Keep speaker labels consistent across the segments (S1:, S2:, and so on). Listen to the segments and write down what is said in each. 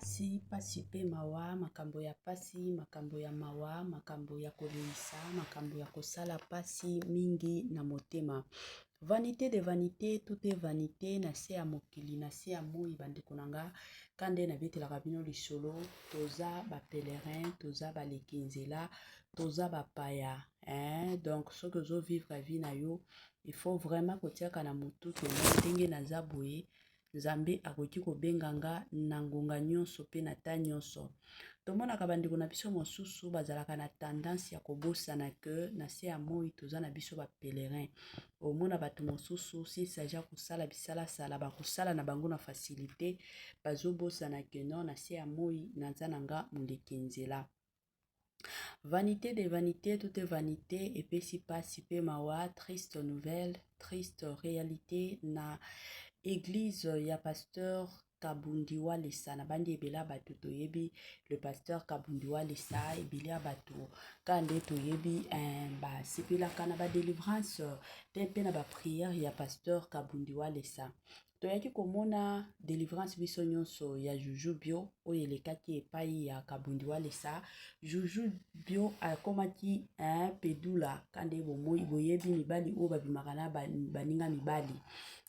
S1: Pasi, pasi pe mawa, makambo ya pasi, makambo ya mawa, makambo ya kolelisa, makambo ya kosala pasi mingi na motema. Vanite de vanite, tout est vanite na se ya mokili, na se ya moi bandeko na nga, ka nde nabetelaka bino lisolo, toza ba pèlerin, toza baleki nzela, toza bapaya, hein? Donc soki ozo vivre vie na yo, il faut vraiment kotiaka na motu ke ndenge naza boye Nzambe akoki kobenga nga na ngonga nyonso mpe na ta nyonso. Tomonaka bandeko na biso mosusu bazalaka na tendance ya kobosana ke na se ya moi toza na biso ba pèlerin. Omona bato mosusu s'il s'agit ya kosala bisalasala bakosala na bango na facilité, bazobosana ke non na se ya moi naza na nga moleki nzela. Vanite de vanite, tout est vanite, epesi pasi pe mawa, triste nouvelle, triste realite na église ya pasteur Kabundi Walesa. Na bandi ebele ya bato toyebi le pasteur Kabundi Walesa, ebele ya bato kaka nde toyebi eh, basepelaka na ba délivrance te mpe na ba prière ya pasteur Kabundi Walesa. Toyaki komona delivrance biso nyonso ya Juju Bio oyo elekaki epai ya Kabundi Walesa. Juju Bio akomaki hein, pedula kande bomoi boyebi mibali oyo babimaka na baninga mibali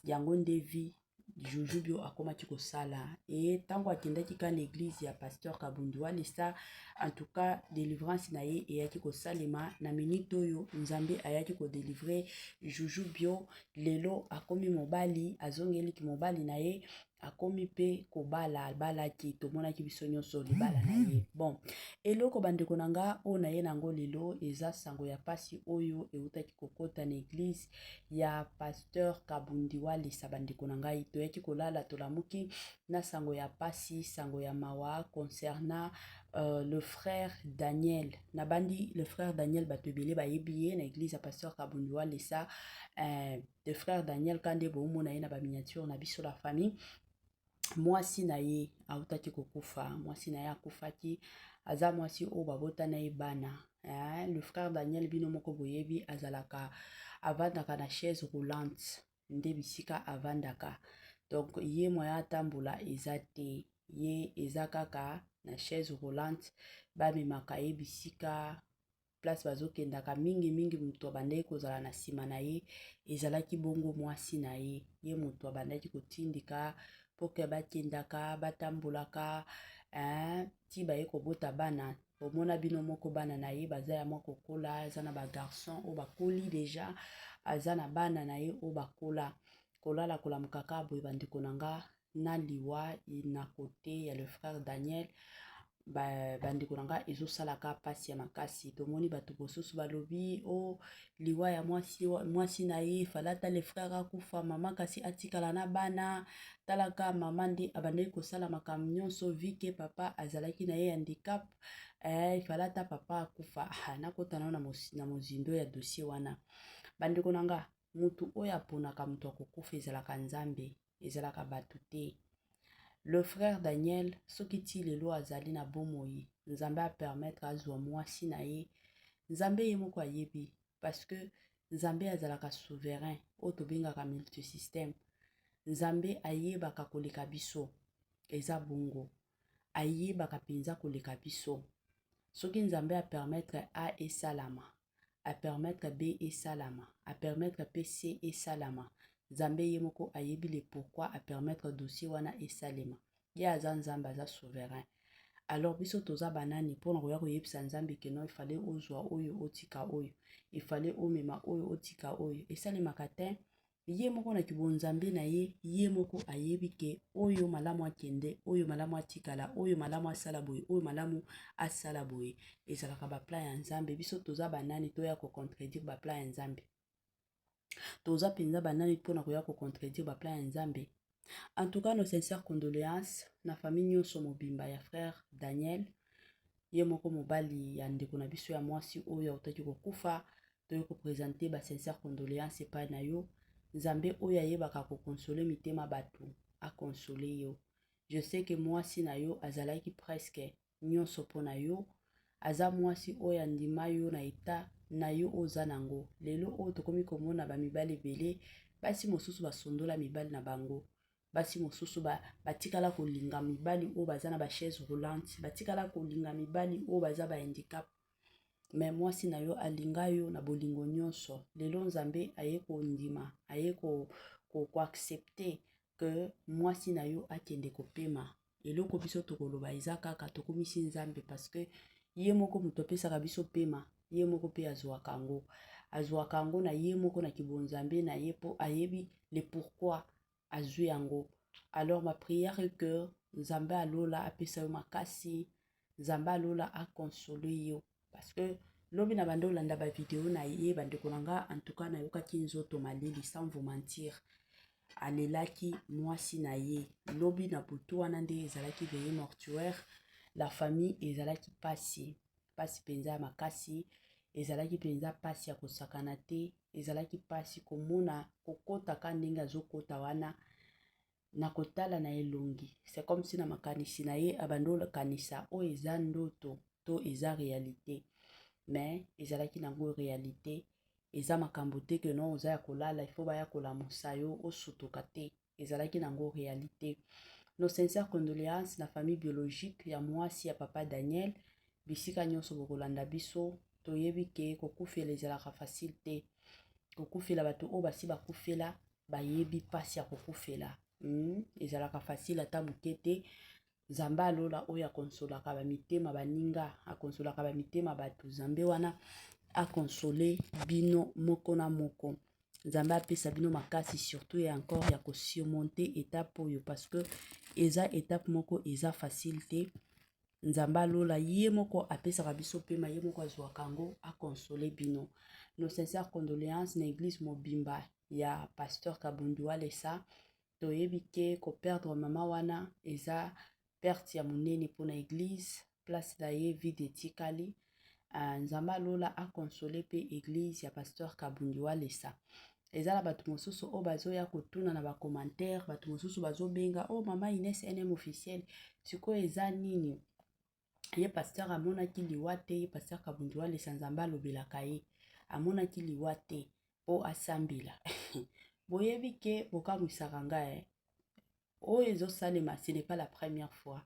S1: yango nde vie Juju Bio akomaki kosala e ntango akendaki ka na eglise ya pasteur Kabundi Walesa, en tout cas delivrance na ye eyaki kosalema na minute oyo Nzambe ayaki kodelivre Juju Bio. Lelo akomi mobali, azongeli kimobali na ye, akomi pe kobala, abalaki, tomonaki biso nyonso libala na ye. Bon, eloko bandeko na nga oyo naye nango lelo eza sango ya pasi oyo eutaki kokota na eglise ya pasteur Kabundi Walesa. Bandeko na ngai, toyaki kolala tolamuki na sango ya pasi, sango ya mawa concernant le frère Daniel. Nabandi le frère Daniel, bato ebele bayebi ye na église ya pasteur Kabundi Walesa. Le frère Daniel kande bomona ye na ba miniature na biso la famille. Mwasi na ye autaki kokufa, mwasi na ye akufaki, aza mwasi oyo babota na ye bana. Le frère Daniel bino moko boyebi azalaka avandaka na chaise roulante nde bisika avandaka, donc ye moyen atambola eza te, ye eza kaka na chaise roulante, bamemaka ye bisika place bazokendaka mingi mingi. Moto abandaki kozala na nsima na ye ezalaki bongo mwasi na ye, ye moto abandaki kotindika mpo ke bakendaka batambolaka hein, ti baye kobota bana. Bomona bino moko bana na ye baza ya mwa kokola, aza na bagarçon oyo bakoli deja, aza na bana na ye oyo bakola. Kolala kolamuka kaka boye bandeko na nga na liwa na kote ya le frère Daniel, bandeko na nga ezosalaka mpasi ya makasi. Tomoni bato mosusu balobi o oh, liwa ya mwasi, mwasi na ye fala ata le frère akufa, mama kasi atikala na bana. Talaka mama nde abandaki kosala makambo nyonso vu que papa azalaki na ye handicap, eh, fala ata papa akufa. Ah, nakota nao na mozindo ya dossier wana bandeko na nga. Mutu oyo aponaka moto akokufa ezalaka Nzambe, ezalaka bato te. Le frère Daniel soki ti lelo azali na bomoi, Nzambe apermettre azwa mwasi na ye, Nzambe ye moko ayebi, parce que Nzambe azalaka souverain oyo tobengaka multisystème. Nzambe ayebaka koleka biso, eza bongo, ayebaka mpenza koleka biso. Soki Nzambe apermettre A esalama, apermettre B esalama, apermettre pe C esalama, Nzambe ye moko ayebi le pourquoi apermettre dossier wana esalema. Ye aza Nzambe, aza souverain. Alors biso toza banani mpona koya koyebisa Nzambe ke non, ifale ozwa oyo otika oyo, ifale omema oyo otika oyo? Esalemaka te. Ye moko na kibonzambe na ye, ye moko ayebi ke oyo malamu akende, oyo malamu atikala, oyo malamu asala boye, oyo malamu asala boye. Ezalaka baplan ya Nzambe. Biso toza banani toya kocontredire baplan ya Nzambe? Toza mpenza banani mpona koya kocontredire baplan ya Nzambe? En tout cas, nos sincères condoléances na famille nyonso mobimba ya frère Daniel, ye moko mobali ya ndeko na biso ya mwasi oyo autaki kokufa. Toyei kopresente ba sincères condoléances epai na yo. Nzambe oyo ayebaka kokonsole mitema bato akonsole yo. Je sais que mwasi na yo azalaki presque nyonso mpo na yo, aza mwasi oyo andima yo na eta na yo oza nango lelo. Oyo tokomi komona bamibali ebele, basi mosusu basondola mibali na bango. Basi mosusu batikala kolinga mibali oyo baza na bachaise roulante, batikala kolinga mibali oyo baza bahandicap, mais mwasi na yo alinga yo na bolingo nyonso. Lelo Nzambe aye kondima, aye koaccepter que mwasi na yo akende kopema. Eloko biso tokoloba eza kaka tokomisi Nzambe, parce que ye moko moto apesaka biso pema, ye moko mpe azwaka yango, azwaka yango na ye moko na kibonzambe na ye, mpo ayebi le pourquoi azwi yango. Alors ma prière est que Nzambe alola apesa yo makasi, Nzambe alola aconsole yo, parce que lobi na bando olanda bavideo na ye, bandeko na nga, en tout cas nayokaki nzoto malili. Sans vous mentir, alelaki mwasi na ye lobi na butu wana nde ezalaki veillée mortuaire. La famille, ezalaki pasi, pasi mpenza ya makasi, ezalaki mpenza pasi ya kosakana te. Ezalaki pasi komona kokɔtaka ndenge azokɔta wana na kotala na elongi, c'est comme si na makanisi na ye abandi okanisa oyo eza ndoto to eza réalité. Mais ezalaki nango réalité. Eza makambo te que non, oza ya kolala, ifo baya kolamusa yo osutuka te. Ezalaki nango réalité. Nos sincères condoléances na famille biologique ya mwasi ya papa Daniel, bisika nyonso bokolanda biso. Toyebi que kokufela ezalaka facile te. Kokufela, bato oyo basi bakufela bayebi mpasi ya kokufela. Ezalaka facile ata moke te. Nzambe alola oyo akonsolaka bamitema baninga, akonsolaka bamitema bato, Nzambe wana aconsole bino moko na moko. Nzambe apesa bino makasi, surtout et encore ya kosurmonter étape oyo, parce que eza étape moko eza facile te. Nzambe alola, ye moko apesaka biso pema, ye moko azwaka yango, aconsole bino. Nos sincères condoléances na église mobimba ya pasteur Kabundi Walesa. Toyebi que koperdre mama wana eza perte ya monene mpona église, place na ye vide etikali. Nzambe alola aconsole mpe église ya pasteur Kabundi Walesa. Eza na bato mosusu oyo bazoya kotuna na bacommentaire, bato mosusu bazobenga: "O oh, mama Ines NM officiel, sikoyo eza nini? Ye pasteur amonaki liwa te? Ye pasteur Kabundi Walesa, Nzambe alobelaka ye, amonaki liwa te mpo asambela?" Boyebi que bokamwisaka ngai. Oyo ezosalema, ce n'est pas la première fois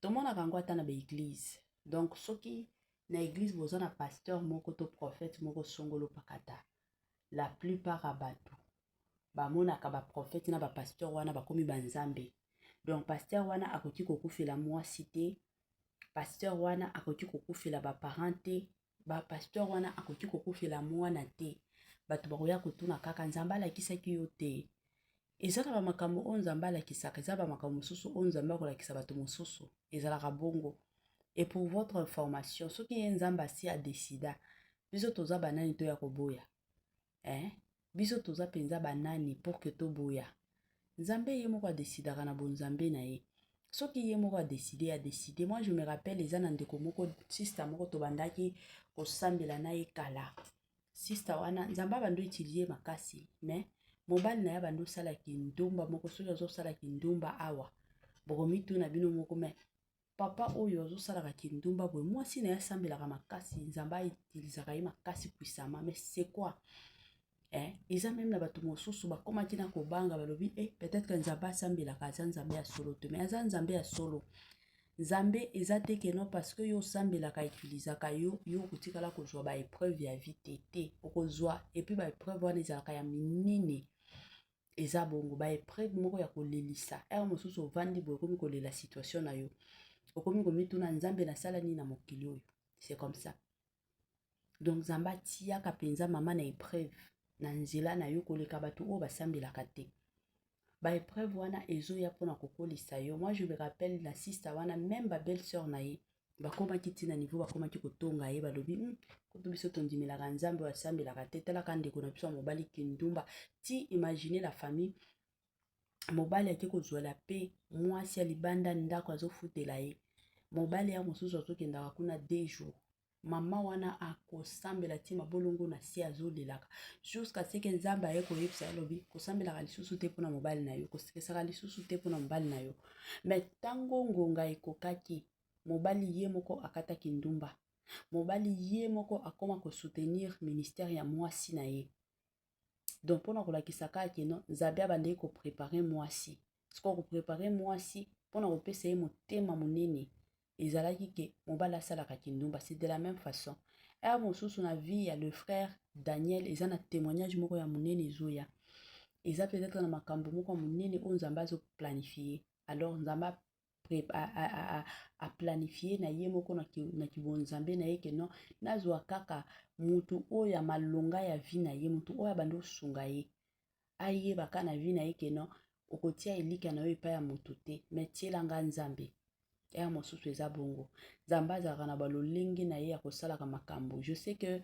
S1: tomonaka yango ata na baéglise. Donc soki na église boza na pasteur moko to prophète moko songolo pakata, la plupart ya bato bamonaka baprophète na bapasteur wana bakomi banzambe. Donc pasteur wana akoki kokufela mwasi te, pasteur wana akoki kokufela baparent te, bapasteur wana akoki kokufela mwana te. Bato bakoya kotuna kaka: "Nzambe alakisaki yo te?" Eza na bamakambo oyo Nzambe alakisaka, eza bamakambo mosusu oyo Nzambe akolakisa bato mosusu, ezalaka bongo. Et pour votre information, soki ye Nzambe asi adécida, biso toza banani toya koboya, eh? Biso toza mpenza banani pour que toboya? Nzambe ye moko adécidaka na bonzambe na ye. Soki ye moko adécide, adécide. Moi, je me rappelle, eza na ndeko moko, sister moko tobandaki kosambela na ye kala. Sister wana, Nzambe abandi utiliser makasi, mais mobali na ye abandi osalaki ndumba moko. Soki azosalaki ndumba awa, bokomituna bino moko: mais papa oyo azosalaka kindumba boye, mwasi na ye asambelaka makasi, Nzambe autilisaka ye makasi puissamment, mais c'est quoi, eh? Eza même na bato mosusu bakomaki na kobanga, balobi: "Eh, peut-être Nzambe asambelaka aza Nzambe ya solo te." Mais aza Nzambe ya solo. Nzambe eza te que non, parce que yo osambelaka, utilisaka yo, yo okotikala kozwa baépreuve ya vie te. Te, okozwa. Et puis baépreuve wana ezalaka ya minene, eza bongo baépreuve moko ya kolelisa. Heure mosusu ovandi boye, okomi kolela situation na yo, okomi komituna: "Nzambe, nasala nini na mokili oyo?" C'est comme ça. Donc Nzambe atiaka mpenza mama na épreuve na nzela na yo koleka bato oyo basambelaka te. Baépreuve wana ezoya mpona kokolisa yo. Moi, je me rappelle, na sister wana, même babelle sœur na ye bakomaki ntina niveau bakomaki kotonga ye, balobi: Kutu biso tondimelaka Nzambe oyo asambelaka te, talaka ndeko na biso ya mobali, kindumba." Ti imagine la famille, mobali ake kozwela mpe mwasi ya libanda ndako, azofutela ye. Mobali ya mosusu azokendaka kuna 2 jours. Mama wana akosambela ti mabolongo na se, azolelaka, jusqu'à ce que Nzambe aye koyebisa ye, alobi: "Kosambelaka lisusu te mpona mobali na yo, kosekesaka lisusu te mpona mobali na yo." Mais ntango ngonga ekokaki, mobali ye moko akataki ndumba, mobali ye moko akoma kosoutenir ministère ya mwasi na ye. Donc mpona kolakisa kaka que non, Nzambe abandaki kopréparer mwasi. Sikoyo koprépare mwasi mpona kopesa ye motema monene ezalaki ke mobali asalaka kindumba. C'est de la même façon, heure mosusu na vie ya le frère Daniel, eza na témoignage moko ya monene ezoya, eza peut-être na makambo moko ya monene oyo Nzambe azoplanifie. Alors Nzambe aplanifie na ye moko na kibonzambe na ye ke non, nazwa kaka mutu oyo ya malonga ya vie na ye, mutu oyo abandi osunga ye, ayebaka na vie na ye ke non, okotia elika na yo epai ya motu te, mais tielanga Nzambe. Heure mosusu eza bongo, Nzambe azalaka na balolenge na ye ya kosalaka makambo. Je sais que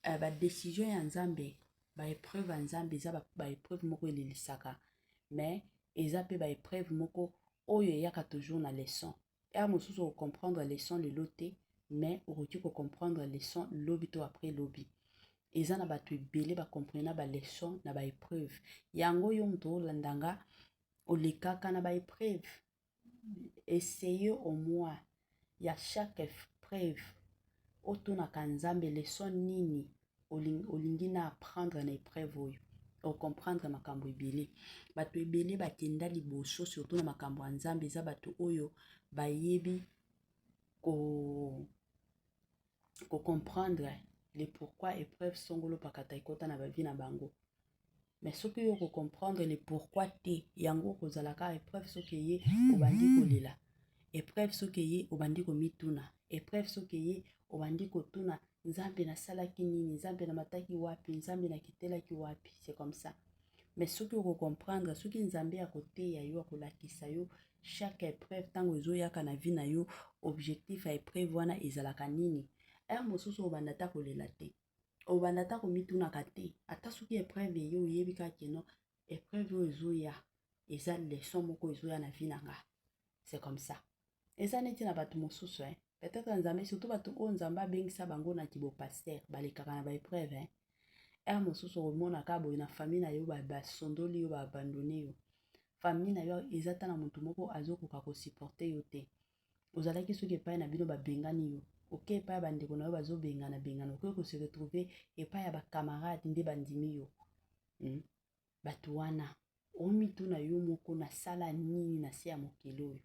S1: badécision ya Nzambe, baépreuve ya Nzambe eza baépreuve moko elelisaka, mais eza mpe baépreuve moko oyo eyaka toujours na leçon. Heure mosusu okocomprendre leçon lelo te, mais okoki kocomprendre leçon lobi to après lobi. Eza na bato ebele bacomprena baleçon na baépreuve yango. Yo moto olandanga, olekaka na baépreuve, essaye au moins ya chaque épreuve otunaka Nzambe: leçon nini olingi na apprendre na épreuve oyo? Ocomprendre makambo ebele. Bato ebele bakenda liboso, surtout na makambo ya Nzambe, eza bato oyo bayebi kocomprendre le pourquoi épreuve songolo pakata ekɔta na bavie na bango. Mais soki oyo kocomprendre le pourquoi te, yango kozalaka épreuve soki eye, obandi kolela. Épreuve soki eye, obandi komituna. Épreuve soki eye, obandi kotuna: Nzambe, nasalaki nini? Nzambe, namataki wapi? Nzambe, nakitelaki wapi? C'est comme ça. Mais soki okocomprendre, soki Nzambe akoteya yo, akolakisa yo chaque épreuve ntango ezoyaka na vie na yo, objectif ya épreuve wana ezalaka nini, heure mosusu obanda ata kolela te, obanda ata komitunaka te. Ata soki épreuve eye, oyebi kaka ke non, épreuve oyo ezoya eza leçon moko ezoya na vie na nga. C'est comme ça. Eza neti na bato mosusu, eh? Peut-être Nzambe, surtout bato oyo Nzambe abengisa bango na kibopasteur, balekaka na baépreuve, eh? Heure mosusu omonaka boye na famille na yo, basondoli yo, baabandonne yo. Famille na yo eza ta na motu moko azokoka kosupporte yo te. Ozalaki soki epai na bino, babengani yo, oke epai ya bandeko na yo, bazobengana bengana, okoki kose retrouve epai ya bacamarade nde bandimi yo. Bato wana omituna yo moko: nasala nini na se ya mokili oyo?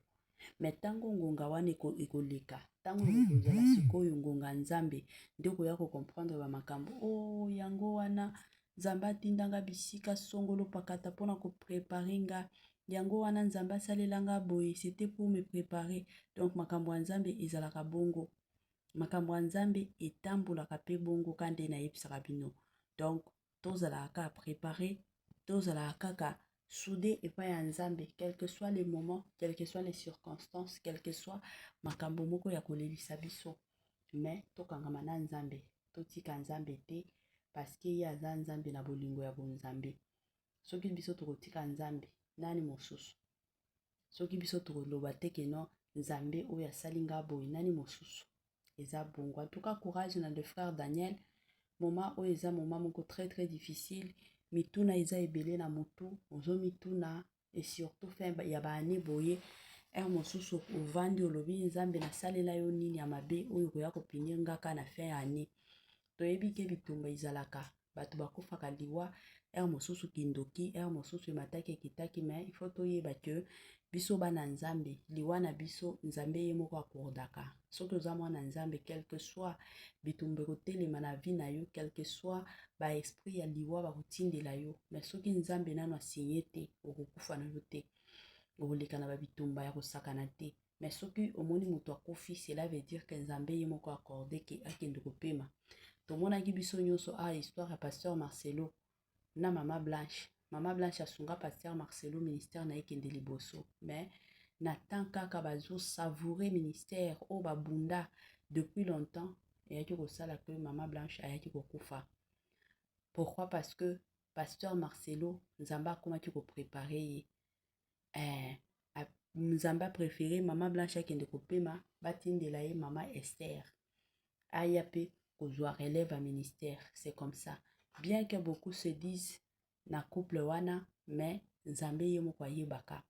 S1: Mais ntango ngonga wana ekoleka, ntango ekozala sikoyo ngonga Nzambe nde okoya kocomprendre bamakambo o oh, yango wana Nzambe atindanga bisika songolo pakata mpona koprépare nga. Yango wana Nzambe asalelanga boye, c'était pour me préparer. Donc makambo ya Nzambe ezalaka bongo, makambo ya Nzambe etambolaka mpe bongo ka nde nayebisaka bino. Donc tozalaka kaka préparé, tozalaka kaka soudé epai ya Nzambe, quel que soit les moments, quelles que soient les circonstances, quel que soit makambo moko ya kolelisa biso, mais tokangama na Nzambe, totika Nzambe te, parce que ye aza Nzambe na bolingo ya bonzambe. Soki biso tokotika Nzambe, nani mosusu? Soki biso tokoloba te ke non, Nzambe oyo asali nga boye, nani mosusu? Eza bongo. En tout cas, courage na le frère Daniel. Moment oyo eza moment moko très très difficile. Mituna eza ebele na motu, ozomituna, et surtout fin ya baane boye. Heure mosusu ovandi, olobi: Nzambe, nasalela yo nini ya mabe oyo koya kopunir nga kaka na fin ya année? Toyebi ke bitumba ezalaka, bato bakufaka liwa, heure mosusu kindoki, heure mosusu emataki ekitaki. Mais il faut toyeba ke biso bana Nzambe, liwa na biso Nzambe ye moko akordaka. Soki oza mwana Nzambe, quel que soit bitumba ekotelema na vie na yo, quel que soit baesprit ya liwa bakotindela yo, mais soki Nzambe nano asinye te, okokufa na yo te, okoleka na babitumba ya kosakana te. Mais soki omoni moto akufi, cela veut dire ke Nzambe ye moko accorde ke akende kopema. Tomonaki biso nyonso a histoire ya pasteur Marcelo na mama Blanche. Mama Blanche asunga pasteur Marcelo, ministère na ye ekende liboso, mais na temps kaka bazosavoure ministère oyo babunda depuis longtemps, eyaki kosala ke mama Blanche ayaki kokufa. Pourquoi? Parce que pasteur Marcelo, Nzambe akomaki koprépare ye, Nzambe apréféré mama Blanche akende kopema, batindela ye mama Esther aya mpe kozwa relève ya ministère. C'est comme ça. Bien que beaucoup se disent na couple wana, mais Nzambe ye moko ayebaka,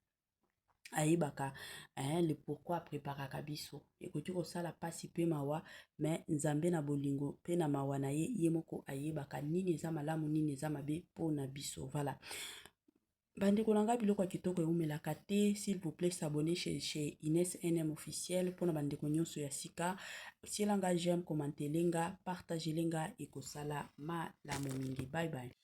S1: ayebaka le pourquoi apreparaka biso. Ekoki kosala mpasi mpe mawa, mais Nzambe na bolingo mpe na mawa na ye, ye moko ayebaka nini eza malamu, nini eza mabe mpona biso. Voilà. Bandeko na ngai, biloko ya kitoko eumelaka te. S'il vous plaît, s'abonner chez Ines NM officiel. Mpona bandeko nyonso ya sika, tiela nga j'aime, commentele nga, partagele nga, ekosala malamu mingi. Bye bye.